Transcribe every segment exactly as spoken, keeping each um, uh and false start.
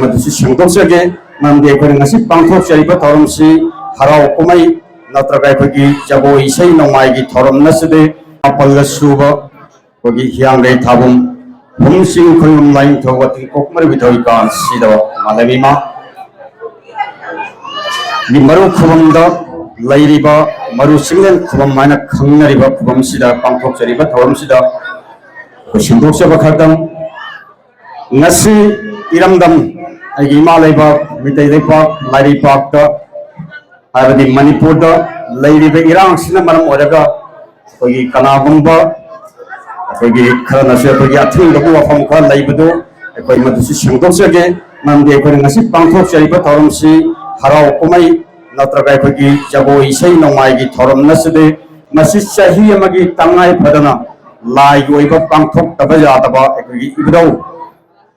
ꯃꯗꯨꯁꯨ ꯁꯦꯡꯗꯣꯛꯆꯒꯦ꯫ ꯃꯔꯝꯗꯤ ꯑꯩꯈꯣꯏꯅ ꯉꯁꯤ ꯄꯥꯡꯊꯣꯛꯆꯔꯤꯕ ꯊꯧꯔꯝꯁꯤ ꯍꯔꯥꯎ ꯀꯨꯝꯍꯩ ꯅꯠꯇ꯭ꯔꯒ ꯑꯩꯈꯣꯏꯒꯤ ꯖꯒꯣꯏ ꯏꯁꯩ ꯅꯣꯡꯃꯥꯏꯒꯤ ꯊꯧꯔꯝ ꯅꯠꯆꯗꯦ꯫ ꯃꯥꯄꯜꯒ ꯁꯨꯕ ꯑꯩꯈꯣꯏꯒꯤ ꯍꯤꯌꯥꯡꯒꯩ ꯊꯥꯕꯨꯝ ꯐꯨꯝ ꯆꯤꯡ ꯈꯣꯏꯕꯨꯝ ꯂꯥꯏꯅꯤꯡꯊꯧ ꯋꯥꯇꯤꯡ ꯀꯣꯛꯃꯔꯨ ꯏꯊꯧ ꯏꯀꯥꯟꯁꯤꯗ ꯃꯥꯂꯦꯝ ꯏꯃꯥ ꯒꯤ ꯃꯔꯨ ꯈꯨꯕꯝꯗ ꯂꯩꯔꯤꯕ ꯃꯔꯨ ꯆꯤꯡꯂꯦꯟ ꯈꯨꯕꯝ ꯍꯥꯏꯅ ꯈꯪꯅꯔꯤꯕ ꯈꯨꯕꯝꯁꯤꯗ ꯄꯥꯡꯊꯣꯛꯆꯔꯤꯕ ꯊꯧꯔꯝꯁꯤꯗ ꯑꯩꯈꯣꯏ ꯁꯦꯡꯗꯣꯛꯆꯕ ꯈꯛꯇꯪ꯫ ꯉꯁꯤ ꯏꯔꯝꯗꯝ, ꯑꯩꯒꯤ ꯏꯃꯥ ꯂꯩꯕꯥꯛ ꯃꯤꯇꯩ ꯂꯩꯄꯥꯛ ꯂꯥꯏꯔꯩꯄꯥꯛꯇ, ꯍꯥꯏꯕꯗꯤ ꯃꯅꯤꯄꯨꯔꯗ ꯂꯩꯔꯤꯕ ꯏꯔꯥꯡꯁꯤꯅ ꯃꯔꯝ ꯑꯣꯏꯔꯒ ꯑꯩꯈꯣꯏꯒꯤ ꯀꯅꯥꯒꯨꯝꯕ ꯑꯩꯈꯣꯏꯒꯤ ꯈꯔꯅꯁꯨ ꯑꯩꯈꯣꯏꯒꯤ ꯑꯊꯤꯡꯕꯒꯤ ꯋꯥꯐꯝ ꯈꯔ ꯂꯩꯕꯗꯨ ꯑꯩꯈꯣꯏ ꯃꯗꯨꯁꯨ ꯁꯦꯡꯗꯣꯛꯆꯒꯦ꯫ ꯃꯔꯝꯗꯤ ꯑꯩꯈꯣꯏꯅ ꯉꯁꯤ ꯄꯥꯡꯊꯣꯛꯆꯔꯤꯕ ꯊꯧꯔꯝꯁꯤ ꯍꯔꯥꯎ ꯀꯨꯝꯍꯩ ꯅꯠꯇ꯭ꯔꯒ ꯑꯩꯈꯣꯏꯒꯤ ꯖꯒꯣꯏ ꯏꯁꯩ ꯅꯣꯡꯃꯥꯏꯒꯤ ꯊꯧꯔꯝ ꯅꯠꯆꯗꯦ꯫ ꯃꯁꯤ ꯆꯍꯤ ꯑꯃꯒꯤ ꯇꯉꯥꯏ ꯐꯗꯅ ꯂꯥꯏꯒꯤ ꯑꯣꯏꯕ ꯄꯥꯡꯊꯣꯛꯇꯕ ꯌꯥꯗꯕ ꯑꯩꯈꯣꯏꯒꯤ ꯏꯕꯨꯙꯧ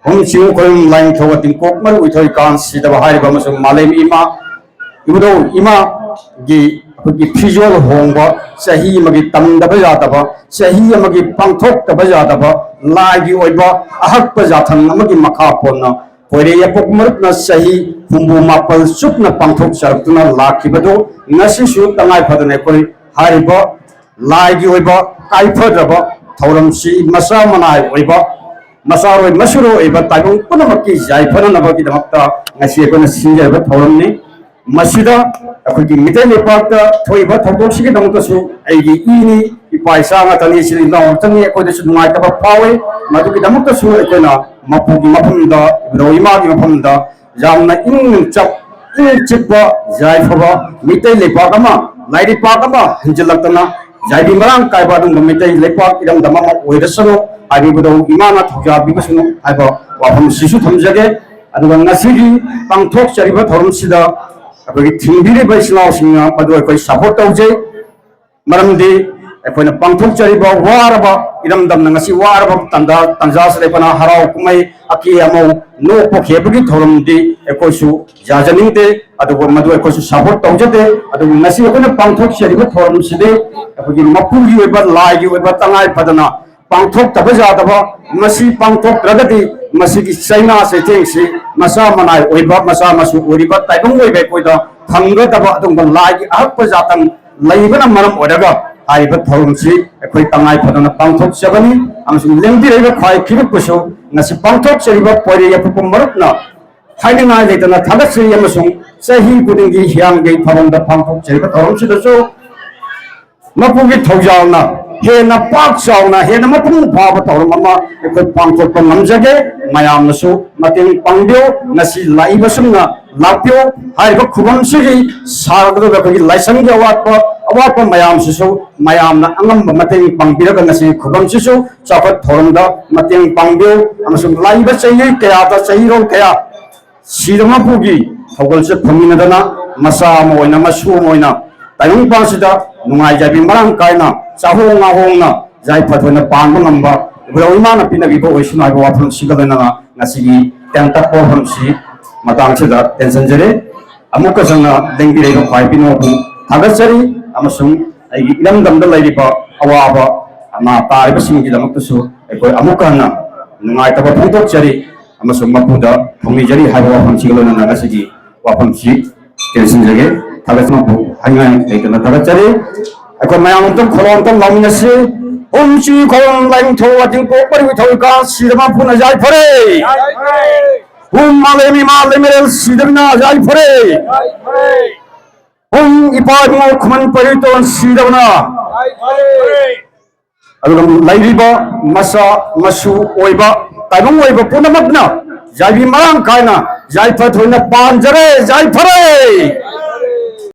ꯍꯣꯝ ꯆꯤꯡ ꯈꯣꯏꯔꯝ ꯂꯥꯏꯅꯤꯡꯊꯧ ꯋꯥꯇꯤꯡ ꯀꯣꯛꯃꯔꯨ ꯏꯊꯧ ꯏꯀꯥꯟ ꯁꯤꯗꯕ ꯍꯥꯏꯔꯤꯕ ꯑꯃꯁꯨꯡ ꯃꯥꯂꯦꯝ ꯏꯃꯥ ꯏꯕꯨꯙꯧ ꯏꯃꯥꯒꯤ ꯑꯩꯈꯣꯏꯒꯤ ꯐꯤꯖꯣꯜ ꯍꯣꯡꯕ, ꯆꯍꯤ ꯑꯃꯒꯤ ꯇꯝꯗꯕ ꯌꯥꯗꯕ, ꯆꯍꯤ ꯑꯃꯒꯤ ꯄꯥꯡꯊꯣꯛꯇꯕ ꯌꯥꯗꯕ ꯂꯥꯏꯒꯤ ꯑꯣꯏꯕ ꯑꯍꯛꯄ ꯌꯥꯊꯪ ꯑꯃꯒꯤ ꯃꯈꯥ ꯄꯣꯟꯅ ꯀꯣꯏꯔꯦ ꯌꯥꯄꯣꯛ ꯃꯔꯨꯞꯅ ꯆꯍꯤ ꯍꯨꯝꯐꯨ ꯃꯥꯄꯜ ꯆꯨꯞꯅ ꯄꯥꯡꯊꯣꯛꯆꯔꯛꯇꯨꯅ ꯂꯥꯛꯈꯤꯕꯗꯨ ꯉꯁꯤꯁꯨ ꯇꯉꯥꯏ ꯐꯗꯅ ꯑꯩꯈꯣꯏ ꯍꯥꯏꯔꯤꯕ ꯂꯥꯏꯒꯤ ꯑꯣꯏꯕ ꯀꯥꯏꯐꯗ꯭ꯔꯕ ꯊꯧꯔꯝꯁꯤ ꯃꯆꯥ ꯃꯅꯥꯏ ꯑꯣꯏꯕ ꯃꯆꯥꯔꯣꯏ ꯃꯁꯨꯔꯣꯏ ꯑꯣꯏꯕ ꯇꯥꯏꯕꯪ ꯄꯨꯝꯅꯃꯛꯀꯤ ꯌꯥꯏꯐꯅꯅꯕꯒꯤꯗꯃꯛꯇ ꯉꯁꯤ ꯑꯩꯈꯣꯏꯅ ꯁꯤꯟꯖꯔꯤꯕ ꯊꯧꯔꯝꯅꯤ꯫ ꯃꯁꯤꯗ ꯑꯩꯈꯣꯏꯒꯤ ꯃꯤꯇꯩ ꯂꯩꯄꯥꯛꯇ ꯊꯣꯛꯏꯕ ꯊꯧꯗꯣꯛꯁꯤꯒꯤꯗꯃꯛꯇꯁꯨ ꯑꯩꯒꯤ ꯏꯅꯤ, ꯏꯄꯥ ꯏꯆꯥ ꯉꯥꯛꯇꯅꯤ, ꯏꯆꯤꯜ ꯏꯅꯥꯎ ꯉꯥꯛꯇꯅꯤ, ꯑꯩꯈꯣꯏꯗꯁꯨ ꯅꯨꯡꯉꯥꯏꯇꯕ ꯐꯥꯎꯏ꯫ ꯃꯗꯨꯒꯤꯗꯃꯛꯇꯁꯨ ꯑꯩꯈꯣꯏꯅ ꯃꯄꯨꯒꯤ ꯃꯐꯝꯗ, ꯏꯕꯨꯙꯧ ꯏꯃꯥꯒꯤ ꯃꯐꯝꯗ ꯌꯥꯝꯅ ꯏꯪ ꯆꯞ ꯏꯪ ꯆꯤꯛꯄ ꯌꯥꯏꯐꯕ ꯃꯤꯇꯩ ꯂꯩꯄꯥꯛ ꯑꯃ, ꯂꯥꯏꯔꯩꯄꯥꯛ ꯑꯃ ꯍꯦꯟꯖꯤꯜꯂꯛꯇꯅ ꯌꯥꯏꯕꯤ ꯃꯔꯥꯡ ꯀꯥꯏꯕ ꯑꯗꯨꯒꯨꯝꯕ ꯃꯤꯇꯩ ꯂꯩꯄꯥꯛ ꯏꯔꯝꯗꯝ ꯑꯃ ꯑꯣꯏꯔꯁꯅꯨ ꯍꯥꯏꯕꯤꯕꯗꯧ ꯏꯃꯥꯅ ꯊꯧꯖꯥꯜ ꯄꯤꯕꯁꯅꯨ ꯍꯥꯏꯕ ꯋꯥꯐꯝꯁꯤꯁꯨ ꯊꯝꯖꯒꯦ꯫ ꯑꯗꯨꯒ ꯉꯁꯤꯒꯤ ꯄꯥꯡꯊꯣꯛꯆꯔꯤꯕ ꯊꯧꯔꯝꯁꯤꯗ ꯑꯩꯈꯣꯏꯒꯤ ꯊꯤꯡꯕꯤꯔꯤꯕ ꯏꯆꯤꯜ ꯏꯅꯥꯎꯁꯤꯡꯅ ꯃꯗꯨ ꯑꯩꯈꯣꯏ ꯁꯄꯣꯔꯠ ꯇꯧꯖꯩ꯫ ꯃꯔꯝꯗꯤ ꯑꯩꯈꯣꯏꯅ ꯄꯥꯡꯊꯣꯛꯆꯔꯤꯕ ꯋꯥꯔꯕ ꯏꯔꯝꯗꯝꯅ ꯉꯁꯤ ꯋꯥꯔꯕ ꯇꯥꯟꯖꯥ ꯇꯥꯟꯖꯥꯁꯤꯗ ꯑꯩꯈꯣꯏꯅ ꯍꯔꯥꯎ ꯀꯨꯝꯍꯩ ꯑꯀꯦ ꯑꯃꯧ ꯅꯣꯛꯄ ꯈꯦꯕꯒꯤ ꯊꯧꯔꯝꯗꯤ ꯑꯩꯈꯣꯏꯁꯨ ꯌꯥꯖꯅꯤꯡꯗꯦ, ꯑꯗꯨꯒ ꯃꯗꯨ ꯑꯩꯈꯣꯏꯁꯨ ꯁꯄꯣꯔꯠ ꯇꯧꯖꯗꯦ꯫ ꯑꯗꯨꯕꯨ ꯉꯁꯤ ꯑꯩꯈꯣꯏꯅ ꯄꯥꯡꯊꯣꯛꯆꯔꯤꯕ ꯊꯧꯔꯝꯁꯤꯗꯤ ꯑꯩꯈꯣꯏꯒꯤ ꯃꯄꯨꯒꯤ ꯑꯣꯏꯕ ꯂꯥꯏꯒꯤ ꯑꯣꯏꯕ ꯇꯉꯥꯏ ꯐꯗꯅ ꯄꯥꯡꯊꯣꯛꯇꯕ ꯌꯥꯗꯕ, ꯃꯁꯤ ꯄꯥꯡꯊꯣꯛꯇ꯭ꯔꯒꯗꯤ ꯃꯁꯤꯒꯤ ꯆꯩꯅꯥ ꯆꯩꯊꯦꯡꯁꯤ ꯃꯆꯥ ꯃꯅꯥꯏ ꯑꯣꯏꯕ, ꯃꯆꯥ ꯃꯁꯨ ꯑꯣꯏꯔꯤꯕ ꯇꯥꯏꯕꯪ ꯑꯣꯏꯕ ꯑꯩꯈꯣꯏꯗ ꯐꯪꯒꯗꯕ ꯑꯗꯨꯒꯨꯝꯕ ꯂꯥꯏꯒꯤ ꯑꯍꯛꯄ ꯖꯥꯇꯝ ꯂꯩꯕꯅ ꯃꯔꯝ ꯑꯣꯏꯔꯒ ꯍꯥꯏꯔꯤꯕ ꯊꯧꯔꯝꯁꯤ ꯑꯩꯈꯣꯏ ꯇꯉꯥꯏ ꯐꯗꯅ ꯄꯥꯡꯊꯣꯛꯆꯕꯅꯤ꯫ ꯑꯃꯁꯨꯡ ꯂꯦꯡꯕꯤꯔꯛꯏꯕ ꯈ꯭ꯋꯥꯏ ꯐꯤꯔꯨꯛꯄꯨꯁꯨ ꯉꯁꯤ ꯄꯥꯡꯊꯣꯛꯆꯔꯤꯕ ꯄꯣꯏꯔꯩ ꯑꯄꯣꯛꯄ ꯃꯔꯨꯞꯅ ꯍꯥꯏꯅꯤꯡꯉꯥꯏ ꯂꯩꯇꯅ ꯊꯥꯒꯠꯆꯔꯤ꯫ ꯑꯃꯁꯨꯡ ꯆꯍꯤ ꯈꯨꯗꯤꯡꯒꯤ ꯍꯤꯌꯥꯡꯒꯩ ꯊꯧꯔꯝꯗ ꯄꯥꯡꯊꯣꯛꯆꯔꯤꯕ ꯊꯧꯔꯝꯁꯤꯗꯁꯨ ꯃꯄꯨꯒꯤ ꯊꯧꯖꯥꯜꯅ ꯍꯦꯟꯅ ꯄꯥꯛ ꯆꯥꯎꯅ, ꯍꯦꯟꯅ ꯃꯄꯨꯡ ꯐꯥꯕ ꯊꯧꯔꯝ ꯑꯃ ꯑꯩꯈꯣꯏ ꯄꯥꯡꯊꯣꯛꯄ ꯉꯝꯖꯒꯦ꯫ ꯃꯌꯥꯝꯅꯁꯨ ꯃꯇꯦꯡ ꯄꯥꯡꯕꯤꯌꯨ꯫ ꯉꯁꯤ ꯂꯥꯛꯏꯕꯁꯤꯡꯅ ꯂꯥꯛꯄꯤꯌꯨ꯫ ꯍꯥꯏꯔꯤꯕ ꯈꯨꯕꯝꯁꯤꯒꯤ ꯁꯥꯒꯗꯧꯔꯤꯕ ꯑꯩꯈꯣꯏꯒꯤ ꯂꯥꯏꯁꯪꯒꯤ ꯑꯋꯥꯠꯄ, ꯑꯋꯥꯠꯄ ꯃꯌꯥꯝꯁꯤꯁꯨ ꯃꯌꯥꯝꯅ ꯑꯉꯝꯕ ꯃꯇꯦꯡ ꯄꯥꯡꯕꯤꯔꯒ ꯉꯁꯤꯒꯤ ꯈꯨꯕꯝꯁꯤꯁꯨ ꯆꯥꯎꯈꯠ ꯊꯧꯔꯝꯗ ꯃꯇꯦꯡ ꯄꯥꯡꯕꯤꯌꯨ꯫ ꯑꯃꯁꯨꯡ ꯂꯥꯛꯏꯕ ꯆꯍꯤ ꯀꯌꯥꯗ, ꯆꯍꯤꯔꯣꯜ ꯀꯌꯥ ꯁꯤꯗ ꯃꯄꯨꯒꯤ ꯊꯧꯒꯜꯁꯦ ꯐꯝꯃꯤꯟꯅꯗꯅ ꯃꯆꯥ ꯑꯃ ꯑꯣꯏꯅ, ꯃꯁꯨ ꯑꯃ ꯑꯣꯏꯅ ꯇꯥꯏꯕꯪꯄꯥꯟꯁꯤꯗ ꯅꯨꯡꯉꯥꯏꯖꯕꯤ ꯃꯔꯥꯡ ꯀꯥꯏꯅ ꯆꯥꯍꯣꯡ ꯉꯥꯍꯣꯡꯅ ꯌꯥꯏꯐ ꯊꯣꯏꯅ ꯄꯥꯟꯕ ꯉꯝꯕ ꯏꯕꯨꯙꯧ ꯏꯃꯥꯅ ꯄꯤꯅꯕꯤꯕ ꯑꯣꯏꯁꯅꯨ ꯍꯥꯏꯕ ꯋꯥꯐꯝꯁꯤꯒ ꯂꯣꯏꯅꯅ ꯉꯁꯤꯒꯤ ꯇꯦꯟꯇꯛ ꯋꯥꯐꯝꯁꯤ ꯃꯇꯥꯡꯁꯤꯗ ꯇꯦꯟꯁꯤꯟꯖꯔꯦ꯫ ꯑꯃꯨꯛꯀ ꯆꯪꯅ ꯂꯦꯡꯕꯤꯔꯛꯏꯕ ꯈ꯭ꯋꯥꯏ ꯄꯤꯅꯣꯕꯨ ꯊꯥꯒꯠꯆꯔꯤ꯫ ꯑꯃꯁꯨꯡ ꯑꯩꯒꯤ ꯏꯔꯝꯗꯝꯗ ꯂꯩꯔꯤꯕ ꯑꯋꯥꯕ ꯑꯅꯥ ꯇꯥꯔꯤꯕꯁꯤꯡꯒꯤꯗꯃꯛꯇꯁꯨ ꯑꯩꯈꯣꯏ ꯑꯃꯨꯛꯀ ꯍꯟꯅ ꯅꯨꯡꯉꯥꯏꯇꯕ ꯐꯣꯡꯗꯣꯛꯆꯔꯤ꯫ ꯑꯃꯁꯨꯡ ꯃꯄꯨꯗ ꯊꯧꯅꯤꯖꯔꯤ ꯍꯥꯏꯕ ꯋꯥꯐꯝꯁꯤꯒ ꯂꯣꯏꯅꯅ ꯉꯁꯤꯒꯤ ꯋꯥꯐꯝꯁꯤ ꯇꯦꯟꯁꯤꯟꯖꯒꯦ꯫ ꯊꯥꯒꯠꯆꯕꯕꯨ ꯍꯥꯏꯅꯤꯡꯉꯥꯏ ꯂꯩꯇꯅ ꯊꯥꯒꯠꯆꯔꯤ꯫ ꯑꯩꯈꯣꯏ ꯃꯌꯥꯝ ꯑꯃꯨꯛꯇꯪ ꯈꯣꯂꯣꯝ ꯑꯃꯇꯪ ꯂꯥꯎꯃꯤꯟꯅꯁꯤ꯫ ꯍꯨꯝ ꯆꯤ ꯈꯣꯂꯣꯝ ꯂꯥꯏꯅꯤꯡꯊꯧ ꯋꯥꯇꯤꯡ ꯄꯣꯛ ꯃꯔꯤꯕ ꯊꯧꯏꯀꯥ ꯁꯤꯗ ꯃꯄꯨꯅ ꯌꯥꯏꯐꯔꯦ꯫ ꯍꯨꯝ ꯃꯥꯂꯦꯝ ꯏꯃꯥ ꯂꯩꯃꯔꯦꯜ ꯁꯤꯗꯕꯅ ꯌꯥꯏꯐꯔꯦ꯫ ꯍꯨꯝ ꯏꯄꯥ ꯏꯕꯨꯡꯉꯣ ꯈꯨꯃꯟ ꯄꯔꯤꯇꯣꯟ ꯁꯤꯗꯕꯅ꯫ ꯑꯗꯨꯒ ꯂꯩꯔꯤꯕ ꯃꯆꯥ ꯃꯁꯨ ꯑꯣꯏꯕ ꯇꯥꯏꯕꯪ ꯑꯣꯏꯕ ꯄꯨꯝꯅꯃꯛꯅ ꯌꯥꯏꯕꯤ ꯃꯔꯥꯡ ꯀꯥꯏꯅ ꯌꯥꯏꯐ ꯊꯣꯏꯅ ꯄꯥꯟꯖꯔꯦ, ꯌꯥꯏꯐꯔꯦ꯫